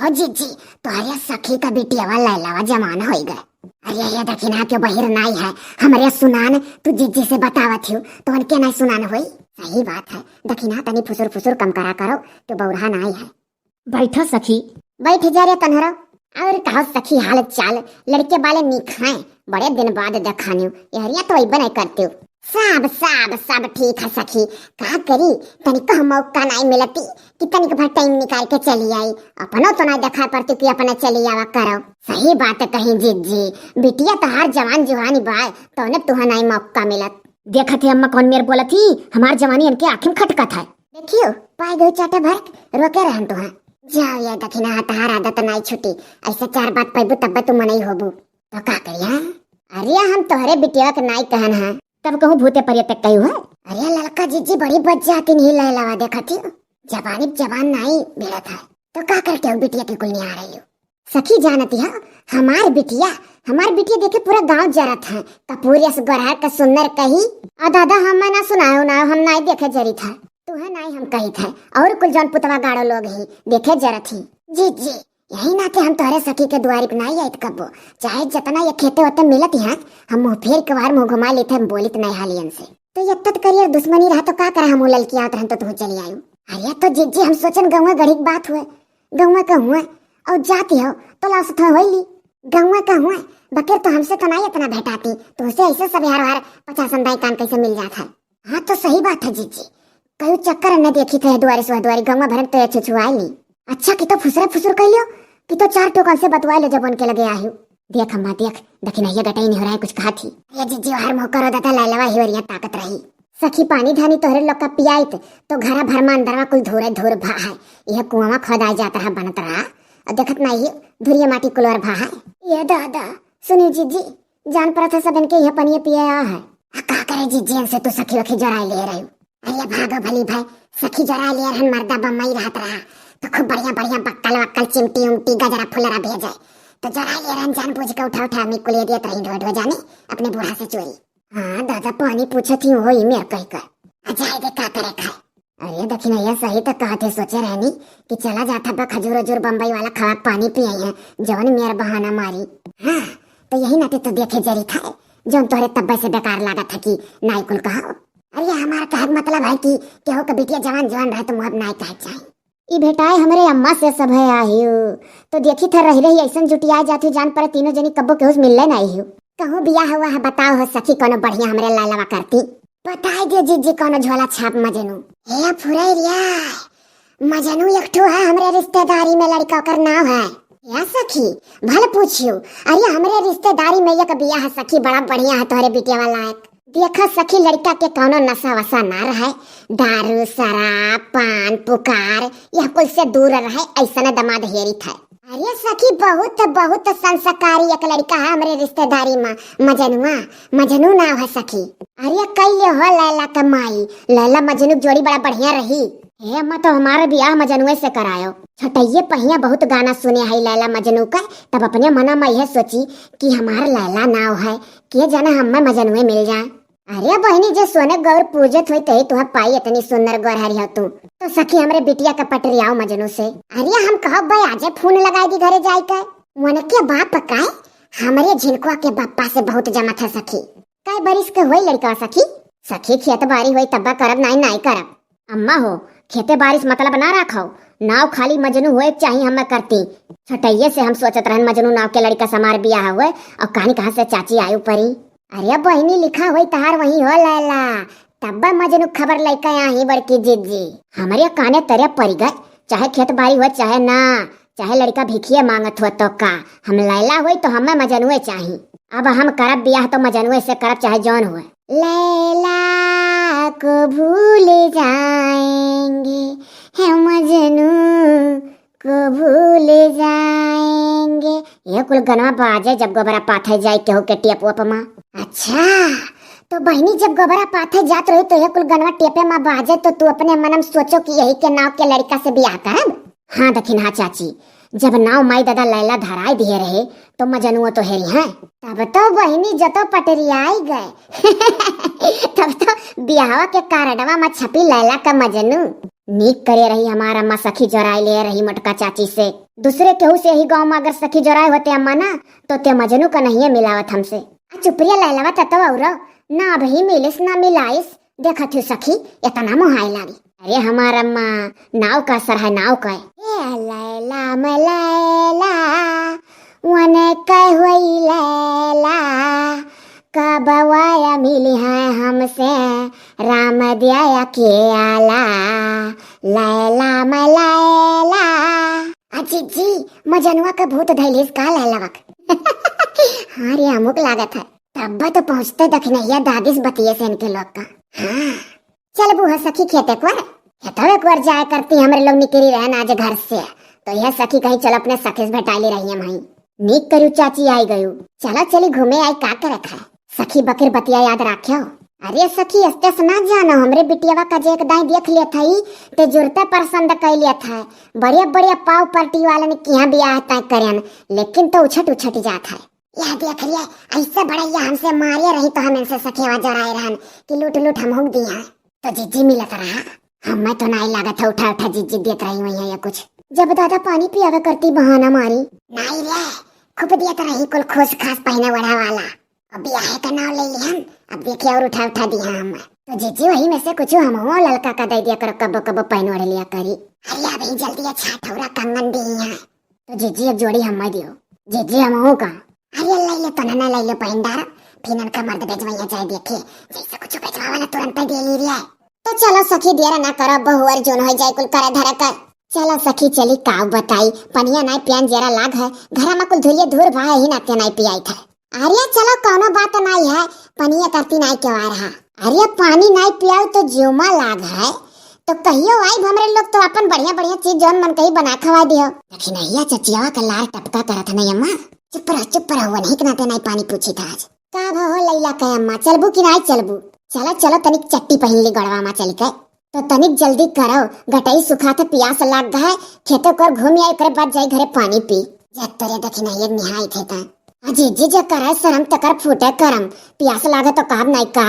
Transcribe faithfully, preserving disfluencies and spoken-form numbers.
ओ जिज्जी, तोहरे सखी का बिटियावा लैलावा जवान होई गए। अरे, ये दखिनहा के बहिर नाई है, हमरे सुनान तू जिज्जी से बतावत हियो, तो उनके नाई सुनान होई? सही बात है, दखिनहा तनी फुसुर फुसुर कम करा करो, तो बौरहा नाई है। बैठो सखी। बैठ जा रे तनहरो। और कहो सखी हाल चाल, लड़के वाले नीक हैं, बड़े दिन बाद देखानियो, एहरिया तो अइबे नहीं करते हो। सब, सब, सब ठीक है सखी, का करी, तनिक हम मौका नहीं मिलती कि तनिक भर टाइम निकाल के चली आई, अपनो तो नहीं देखा पड़ती कि अपने चली आवा करो। सही बात कही जिज्जी, बिटिया तोहार जवान जुहानी बाय, तो ने तुहा नहीं मौका मिलत। देखत है अम्मा कौन मेर बोलत ही, हमार जवानी इनके आँखी में खटकत है। देखियो, पाए गई चाटा भर, रोके रहन तुहा। जाओ ये दखिनहा, तहार आदत नाई छूटी, ऐसे चार बात पैबू तब तू मनई होबू। तो का करिया? अरे हम तोहरे बिटिया के नाई कहन है, तब कहूँ भूते परियत कही है। अरे ललका जिज्जी बड़ी बच जाती नहीं लैलावा, देखत ही जबानी जबान नाई भिड़त है, तो का करते हो बिटिया के कुल निहार रही हो? सखी जानती है, हमार बिटिया, हमार बिटिया देखे पूरा गांव जरत है, कपूर यस गोरहर का सुन्नर कही। आ दादा हम ना सुनायो ना, हम नाई देखे जरित है, तू है नाई हम कहित है, और कुल जौन पुतवा गाड़ो लोग ही देखे जरत ही। जिज्जी, यही नाते हम तोहरे सखी के दुआरी पे नाई आइत कब्बो, चाहे जितना ये खेते होते मिलत ही हैं, हम मुँह फेर के बाहर मुँह घुमा लेते, हम बोलित नाई हालियन से। तो ये तत करियर दुश्मनी रहा तो का करा, हम ललकी आवत रहन तो तू चली आयु। अरे तो जिज्जी हम सोचन गौवा गढ़ी के बात हुए, गौवा का हुए, और जाती हो तो लाओ से थोड़ा होई ली। गौवा का हुए, बकेर तो हमसे तो नाई इतना भेटाती, तुमसे ऐसे सब यार वार पचासन दाई कान कैसे मिल जात है। हाँ तो सही बात है जिज्जी, कयू चक्कर न देखी थे दुआरे सुहा दुआरे गौवा भरन तो ये छुछुआई ली। अच्छा कि तो फुसरा फुसुर कह लियो कि तो चार टोकन से बतवा लो जब उनके लगे आयु। देख अम्मा देख, दखिनहिया गटई नहीं हो रहा है, कुछ कहा थी। ये जिज्जी हर मुँह करो दादा लैलावा ही ओरिया ताकत रही। सखी पानी धानी तोहरे लोग का पियाइत तो घरा भर में अंदरवा कुल धूरे धूर भा है। यह कुआवा खोदाई जात रहा बनत रहा, और देखत नाई ही धुरिया माटी कुलोर भा है। ये दादा, सुनी जिज्जी, जान पड़त है सब इनके यहाँ पनिया पिए आ है। आ का करे जिज्जी इनसे तू सखी वखी जराई ले रही। अरे भागो भली भाई, सखी जराई ले रहन मर्दा बम्बई रहत रहा, तो खूब बढ़िया बढ़िया बक्कल वक्कल चिमटी उमटी गजरा फुलरा भेजे, तो जराई ले रहन जान बूझ के उठा उठा मी कुलिया दियत रही ढो ढो जाने अपने बूढ़ा से चोरी। हाँ दादा, पानी पूछत ही होई मेर कही कर। आ जाए दे का करे खाए। अरे दखिनहिया सही तो कहत है, सोचे रहनी कि चला जात हब्बा खजूर उजूर बम्बई वाला खवा के पानी पिए हैं, जवन मेर बहाना मारी। हाँ, तो यही नाते तो देखे जरी था, जौन तोहरे तब्बे से बेकार लागत है कि नाई कुल कहा। अरे हमार कहक मतलब है कि केहू के बिटिया जवान जवान रहे तो मुहब नाई कहे चाही। ई भेटाए हमरे अम्मा से सब है आहियो, तो देखी था रही रही ऐसन जुटिया जात हुई, जान पर तीनों जनी कब्बो केहू से मिलले नाई हियो। कहूँ बियाह हुआ है बताओ हो सखी, कोनो बढ़िया हमरे लैलावा करती। बताई दे जिज्जी कोनो झोला छाप मजनू। हे फुरैरिया, मजनू एक ठो है हमरे रिश्तेदारी में लड़का, ओकर नाव है। या सखी, भल पूछियो। अरे हमरे रिश्तेदारी में एक बिया है सखी, बड़ा बढ़िया है तोहरे बिटिया वाला लायक। देखा सखी, लड़का के कौनो नशा वशा ना रहे, दारू शराब पान पुकार यह कुल से दूर रहे, ऐसन दमाद हेरी था। अरे सखी, बहुत बहुत संस्कारी एक लड़का है हमरे रिश्तेदारी में, मजनुआ, मजनू नाव है सखी। अरे कैले हो लैला के माई, लैला मजनू के जोड़ी बड़ा बढ़िया रही। हे अम्मा, तो हमारा बियाह मजनुए से करायो। छोटइये पहिया बहुत गाना सुने हई लैला मजनू का, तब अपने मना में यह सोची कि हमार लैला नाव है, के जाने हमें मजनुए मिल जाए। अरे बहिनी, जे सोने गौर पूजत होई तही तुहा पाई इतनी सुंदर गोरहरी हो तू। तो सखी हमरे बिटिया का पटरियाओ मजनू से। अरे हम कहब भाई आजे फोन लगाई दी घरे जाए के। उनके बाप का हमरे झिनकुआ के बापा से बहुत जमत है सखी। कै बरिस के होई लड़का सखी? सखी खेत बारी होई तब्बा करब, नाई नाई करब। अम्मा हो, खेते बारिश मतलब ना राखो, नाव खाली मजनू होए के चाही हमें करती। छोटइये से हम सोचत रहन मजनू नाव के लड़का से हमार बियाह होए और कहानी कहाँ से चाची आयु परी। अरे बहिनी, लिखा होई तहार वही हो लैला, तब्बा मजनू खबर लैके आही बड़की जिज्जी। हमरे काने तरे पड़ गए, चाहे खेत बारी हो चाहे ना, चाहे लड़का भिखिए मांगत हो तो का, हम लैला होई तो हमें मजनुए चाही। अब हम करब बियाह तो मजनुए से करब चाहे जौन होए। लैला को भूल जाएंगे, है मजनू को भूल जाएंगे। ये कुल गनवा बाजे जब गोबरा पाथे जाए केहू के टेप ओप मा। अच्छा, तो बहिनी जब गोबरा पाथे जात रही तो ये कुल गनवा टेपे मा बाजे तो तू अपने मनम सोचो कि यही के नाव के लड़का से बियाह करब? हाँ दखिनहा चाची, जब नाव माई दादा लैला धराई दिए रहे तो मजनुओ तो हेरी हैं। तब तो बहिनी जतो पटरियाई गए। तब तो बियाहवा के कार्डवा मा छपी लैला का मजनू। नीक करे रही हमार अम्मा, सखी जोराए ले रही मोटका चाची से। दूसरे केहू से यही गाँव मा अगर सखी जोराए होते अम्मा ना, तो ते मजनू का नहीं मिलावत हमसे। आ चुप रे लैलवा, ततवा उरो ना अबही मिलिस ना मिलाइस। देखत हूँ सखी, इतना मोहाए लागी। अरे हमार अम्मा, नाव का असर है, नाव का। ए लैला मैं लैला, वने कह हुई लैला, कब वाया मिली है हमसे, राम दिया के आला। लैला मैं लैला। आ जीजी, मजनुआ का भूत धैलिस का लैलवा का? हाँ रे, अमुक लागत है। तब तो पहुँचते दखिनैया दागिस बतिये से इनके लोग का। हाँ। चलबू हो सखी खेत एक बार? खेतवे एक बार जाए करती, हमरे लोग निकली रहन आज घर से, तो यह सखी कही चल अपने सखी से भेटाई ले रही हम हई। नीक करू चाची आई गयू, चलो चली घूमे आई, का करे खाए। सखी बकिर बतिया याद राख्यो। अरे सखी, अस्ते से ना जानो, हमरे बिटियावा का जे एक दाई देख लेत हई, ते जुरते पसंद कई लेत है। बढ़िया बढ़िया पाव पार्टी वालन के यहाँ बियाह तय करेन, लेकिन तो उछट उछट जात है। यह देख लिए, ऐसे बड़ैया हमसे मारिए रही तो हम इनसे सखेवा जराए रहन कि लूट लूट हम हुक दिया। तो जिज्जी मिलत रहा, हमें तो नाई लागत है उठा उठा जिज्जी देत रही हुई है या कुछ। जब दादा पानी पियावे करती बहाना मारी। नाई रे, खूब दियत रही कुल खोस खास पहिने ओढ़ा वाला। अब बियाहे का नाव ले लिहन, अब देखिए और उठा उठा दिया हम। तो जिज्जी वही में से कुछ हम हो ललका का दे दिया करो, कबो कबो पहन ओढ़ लिया करी। अरे अभी जल्दी अच्छा ठौरा कंगन दी है। तो जीजी एक जोड़ी हम्मा दियो। जीजी हमहू का। अरे लैले तो ना लैले पहिन डार, फिर इनका मर्द भेजवैया जाए देखे, जैसे कुछ भेजवावा ना तुरंत दे ली रे। तो चलो सखी देर ना करो, बहुअर जोन हो जाए कुल करे धरे कर। चलो सखी चली काव बताई, पनिया नाई पियान जरा लाग है, घरा में कुल धुरिये धूर भाई ही नाते नाई पियाई था। अरे चलो कौनो बात नाई है, पनिया करती नाई के वार हा। अरे पानी नाई पियाऊ तो जिउमा लाग है, तो कहियो आइब हमरे लोग तो अपन बढ़िया बढ़िया चीज जौन मन कही बना खवा दियो। दखिनैया चचियावा का लार टपका करत है नहीं अम्मा। चुप रह, चुप रह, वो नहीं के नाते नाई पानी पूछी था आज। का भा हो लैला के अम्मा, चलबू कि नाई चलबू? चलो चलो तनिक चट्टी पहिन ली गड़वा मा चल के। तो तनिक जल्दी करो, गटई सुखात है, पियास लाग है, खेते कर घूम आई, ओकरे बाद जाई घरे पानी पी। जब तोरे दखिनैया निहाई थे ता। अजी जी जे करे शरम तकर फूटे करम, पियास लागे तो कहब नाई का।